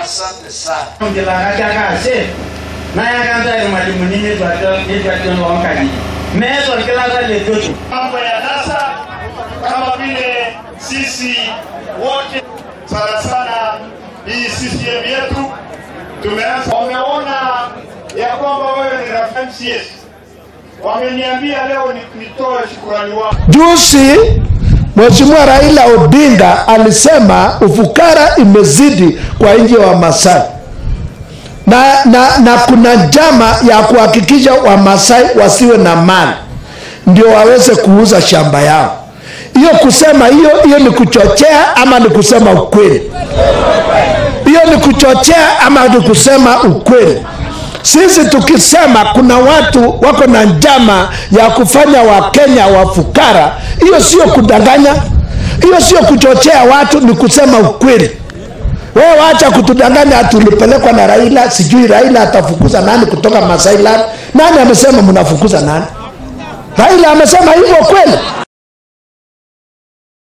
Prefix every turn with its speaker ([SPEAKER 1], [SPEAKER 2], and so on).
[SPEAKER 1] Asante sana.
[SPEAKER 2] Mambo ya NASA kama vile sisi wote sana sana hii CCM yetu tumeanza, wameona ya kwamba wewe ni rafiki MCS. Wameniambia leo nitoe shukrani wao.
[SPEAKER 3] Juzi Mheshimiwa Raila Odinga alisema ufukara imezidi kwa nchi ya Wamasai na kuna njama ya kuhakikisha Wamasai wasiwe na mali ndio waweze kuuza shamba yao. Hiyo kusema hiyo ni kuchochea ama ni kusema ukweli? Hiyo ni kuchochea ama ni kusema ukweli? Sisi tukisema kuna watu wako na njama ya kufanya Wakenya wafukara, hiyo sio kudanganya, hiyo sio kuchochea watu, ni kusema ukweli. Wewe wacha kutudanganya, tulipelekwa na Raila, sijui Raila atafukuza nani kutoka Masailand. Nani amesema mnafukuza nani? Raila amesema hivyo kweli?